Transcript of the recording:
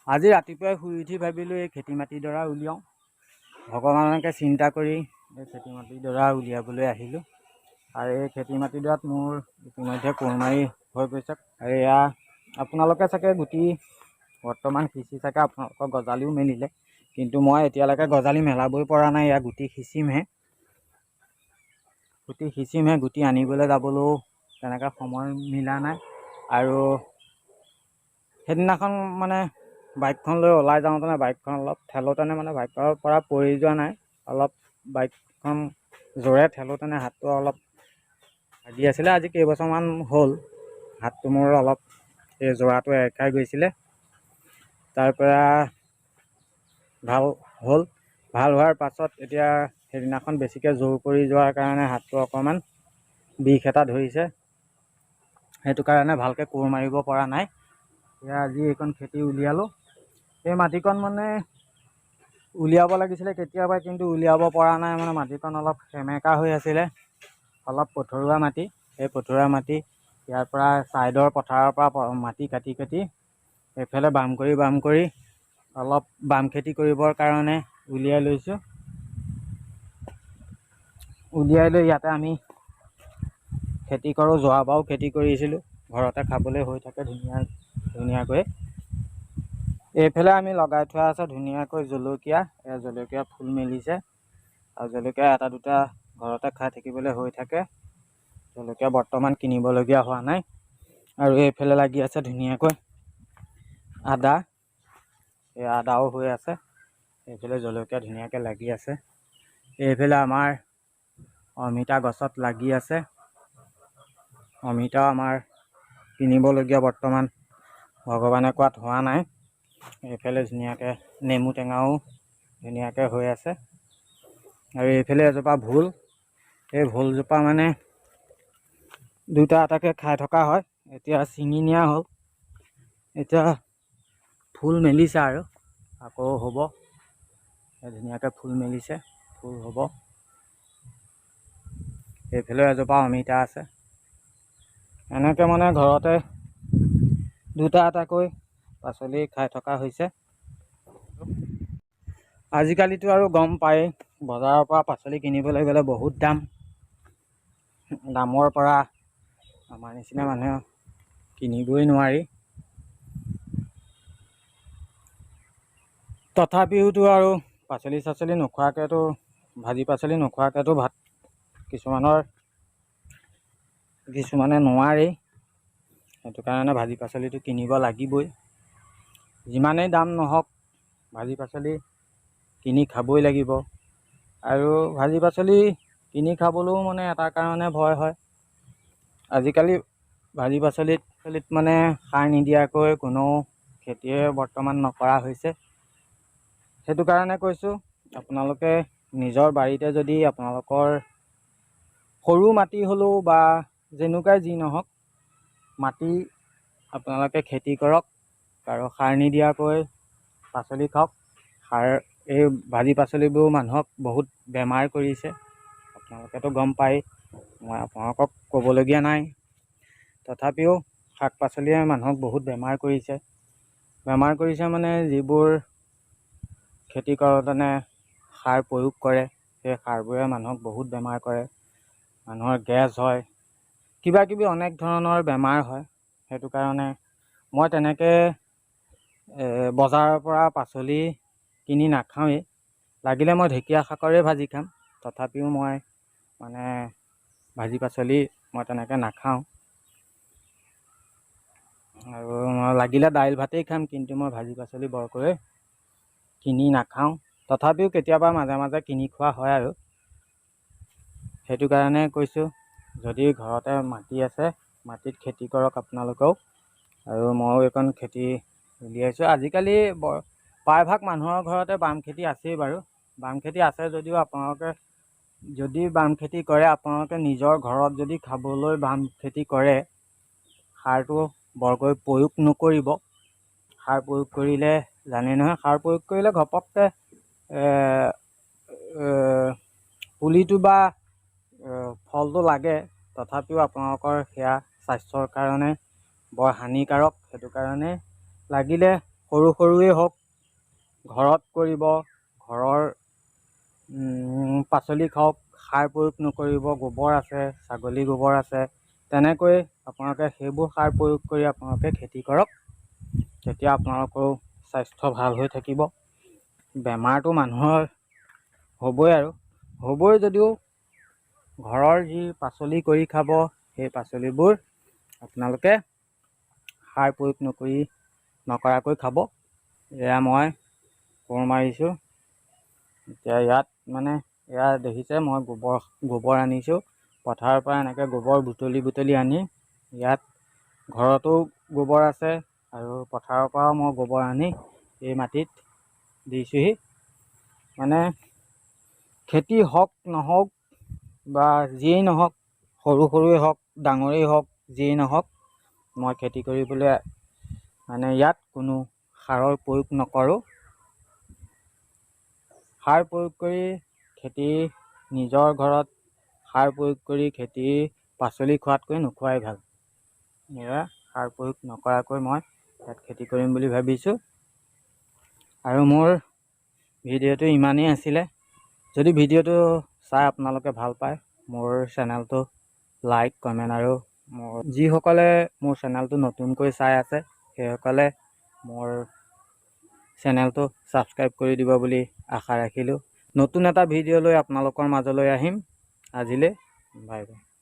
আজি ৰাতিপুৱাই শুই উঠি ভাবিলোঁ এই খেতি মাটিডৰা উলিয়াওঁ। ভগৱানকে চিন্তা কৰি এই খেতি মাটিডৰা উলিয়াবলৈ আহিলোঁ। আৰু এই খেতি মাটিডৰাত মোৰ ইতিমধ্যে কোৰ মাৰি হৈ গৈছে। আৰু এয়া আপোনালোকে চাগে গুটি বৰ্তমান সিঁচি চাগে আপোনালোকৰ গজালিও মেলিলে, কিন্তু মই এতিয়ালৈকে গজালি মেলাবই পৰা নাই। এয়া গুটি সিঁচিমহে, গুটি সিঁচিমহে, গুটি আনিবলৈ যাবলৈও তেনেকৈ সময় মিলা নাই। আৰু সেইদিনাখন মানে বাইকখন লৈ ওলাই যাওঁতেনে বাইকখন অলপ ঠেলোতেনে মানে বাইকৰ পৰা পৰি যোৱা নাই, অলপ বাইকখন জোৰে ঠেলোতেনে হাতটো অলপ ভাগি আছিলে। আজি কেইবছৰমান হ'ল হাতটো মোৰ অলপ এই জোৰাটো এৰ খাই গৈছিলে। তাৰপৰা ভাল হ'ল। ভাল হোৱাৰ পাছত এতিয়া সেইদিনাখন বেছিকৈ জোৰ কৰি যোৱাৰ কাৰণে হাতটো অকণমান বিষ এটা ধৰিছে, সেইটো কাৰণে ভালকৈ কোৰ মাৰিব পৰা নাই। এয়া আজি এইকণ খেতি উলিয়ালোঁ। এই মাটিকণ মানে উলিয়াব লাগিছিলে কেতিয়াবা, কিন্তু উলিয়াব পৰা নাই। মানে মাটিকণ অলপ সেমেকা হৈ আছিলে, অলপ পথৰুৱা মাটি। সেই পথৰুৱা মাটি ইয়াৰ পৰা ছাইডৰ পথাৰৰ পৰা মাটি কাটি কাটি এইফালে বাম কৰি বাম কৰি অলপ বাম খেতি কৰিবৰ কাৰণে উলিয়াই লৈছোঁ। উলিয়াই লৈ ইয়াতে আমি খেতি কৰোঁ। যোৱাবাৰো খেতি কৰিছিলোঁ, ঘৰতে খাবলৈ হৈ থাকে ধুনীয়া ধুনীয়াকৈ। এইফালে আমি লগাই থোৱা আছে ধুনীয়াকৈ জলকীয়া। এয়া জলকীয়া ফুল মেলিছে আৰু জলকীয়া এটা দুটা ঘৰতে খাই থাকিবলৈ হৈ থাকে। জলকীয়া বৰ্তমান কিনিবলগীয়া হোৱা নাই। আৰু এইফালে লাগি আছে ধুনীয়াকৈ আদা, এই আদাও হৈ আছে। এইফালে জলকীয়া ধুনীয়াকৈ লাগি আছে। এইফালে আমাৰ অমিতা গছত লাগি আছে। অমিতাও আমাৰ কিনিবলগীয়া বৰ্তমান ভগৱানে কোৱাত হোৱা নাই। এইফালে ধুনীয়াকৈ নেমু টেঙাও ধুনীয়াকৈ হৈ আছে। আৰু এইফালে এজোপা ভোল, এই ভোলজোপা মানে দুটা এটাকৈ খাই থকা হয়। এতিয়া ছিঙি নিয়া হ'ল, এতিয়া ফুল মেলিছে আৰু আকৌ হ'ব। ধুনীয়াকৈ ফুল মেলিছে, ফুল হ'ব। এইফালেও এজোপা অমিতা আছে। এনেকৈ মানে ঘৰতে দুটা এটাকৈ পাচলি খাই থকা হৈছে। আজিকালিতো আৰু গম পায়েই, বজাৰৰ পৰা পাচলি কিনিবলৈ গ'লে বহুত দাম। দামৰ পৰা আমাৰ নিচিনা মানুহে কিনিবই নোৱাৰি। তথাপিওতো আৰু পাচলি চাচলি নোখোৱাকৈতো, ভাজি পাচলি নোখোৱাকৈতো ভাত কিছুমানে নোৱাৰেই। সেইটো কাৰণে ভাজি পাচলিটো কিনিব লাগিবই। যিমানেই দাম নহওক ভাজি পাচলি কিনি খাবই লাগিব। আৰু ভাজি পাচলি কিনি খাবলৈও মানে এটা কাৰণে ভয় হয়, আজিকালি ভাজি পাচলিত মানে সাৰ নিদিয়াকৈ কোনো খেতিয়ে বৰ্তমান নকৰা হৈছে। সেইটো কাৰণে কৈছোঁ, আপোনালোকে নিজৰ বাৰীতে যদি আপোনালোকৰ সৰু মাটি হ'লেও বা যেনেকুৱাই যি নহওক মাটি আপোনালোকে খেতি কৰক আৰু সাৰ নিদিয়াকৈ পাচলি খাওক। সাৰ এই ভাজি পাচলিবোৰ মানুহক বহুত বেমাৰ কৰিছে, আপোনালোকেতো গম পায়, মই আপোনালোকক ক'বলগীয়া নাই। তথাপিও শাক পাচলিয়ে মানুহক বহুত বেমাৰ কৰিছে। বেমাৰ কৰিছে মানে যিবোৰ খেতি কৰোঁতেনে সাৰ প্ৰয়োগ কৰে, সেই সাৰবোৰে মানুহক বহুত বেমাৰ কৰে। মানুহৰ গেছ হয়, কিবা কিবি অনেক ধৰণৰ বেমাৰ হয়। সেইটো কাৰণে মই তেনেকৈ বজাৰৰ পৰা পাচলি কিনি নাখাওঁৱেই। লাগিলে মই ঢেকীয়া শাকৰে ভাজি খাম, তথাপিও মই মানে ভাজি পাচলি মই তেনেকৈ নাখাওঁ। আৰু মই লাগিলে দাইল ভাতেই খাম, কিন্তু মই ভাজি পাচলি বৰকৈ কিনি নাখাওঁ। তথাপিও কেতিয়াবা মাজে মাজে কিনি খোৱা হয় আৰু। সেইটো কাৰণে কৈছোঁ, যদি ঘৰতে মাটি আছে মাটিত খেতি কৰক আপোনালোকেও। আৰু ময়ো এইকণ খেতি উলিয়াইছোঁ। আজিকালি প্ৰায়ভাগ মানুহৰ ঘৰতে বাম খেতি আছেই বাৰু। বাম খেতি আছে যদিও আপোনালোকে যদি বাম খেতি কৰে, আপোনালোকে নিজৰ ঘৰত যদি খাবলৈ বাম খেতি কৰে, সাৰটো বৰকৈ প্ৰয়োগ নকৰিব। সাৰ প্ৰয়োগ কৰিলে জানে নহয়, সাৰ প্ৰয়োগ কৰিলে ঘপককৈ পুলিটো বা ফলটো লাগে, তথাপিও আপোনালোকৰ সেয়া স্বাস্থ্যৰ কাৰণে বৰ হানিকাৰক। সেইটো কাৰণে লাগিলে সৰু সৰুৱেই হওক, ঘৰত কৰিব, ঘৰৰ পাচলি খাওক, সাৰ প্ৰয়োগ নকৰিব। গোবৰ আছে, ছাগলী গোবৰ আছে, তেনেকৈ আপোনালোকে সেইবোৰ সাৰ প্ৰয়োগ কৰি আপোনালোকে খেতি কৰক, তেতিয়া আপোনালোকৰো স্বাস্থ্য ভাল হৈ থাকিব। বেমাৰটো মানুহৰ হ'বই আৰু হ'বই যদিও ঘৰৰ যি পাচলি কৰি খাব, সেই পাচলিবোৰ আপোনালোকে সাৰ প্ৰয়োগ নকৰাকৈ খাব। এয়া মই কোৰ মাৰিছোঁ এতিয়া ইয়াত, মানে এয়া দেখিছে, মই গোবৰ আনিছোঁ পথাৰৰ পৰা। এনেকৈ গোবৰ বুটলি বুটলি আনি ইয়াত, ঘৰতো গোবৰ আছে আৰু পথাৰৰ পৰাও মই গোবৰ আনি এই মাটিত দিছোঁহি। মানে খেতি হওক নহওক বা যিয়েই নহওক, সৰু সৰুৱেই হওক, ডাঙৰেই হওক, যিয়েই নহওক, মই খেতি কৰিবলৈ মানে ইয়াত কোনো সাৰৰ প্ৰয়োগ নকৰোঁ। সাৰ প্ৰয়োগ কৰি খেতি, নিজৰ ঘৰত সাৰ প্ৰয়োগ কৰি খেতি পাচলি খোৱাতকৈ নোখোৱাই ভাল। এয়া সাৰ প্ৰয়োগ নকৰাকৈ মই ইয়াত খেতি কৰিম বুলি ভাবিছোঁ। আৰু মোৰ ভিডিঅ'টো ইমানেই আছিলে। যদি ভিডিঅ'টো চাই আপোনালোকে ভাল পায়, মোৰ চেনেলটো লাইক, কমেণ্ট আৰু মোৰ যিসকলে মোৰ চেনেলটো নতুনকৈ চাই আছে, সেইসকলে মোৰ চেনেলটো ছাবস্ক্ৰাইব কৰি দিব বুলি আশা ৰাখিলোঁ। নতুন এটা ভিডিঅ' লৈ আপোনালোকৰ মাজলৈ আহিম। আজিলৈ বাই বাই।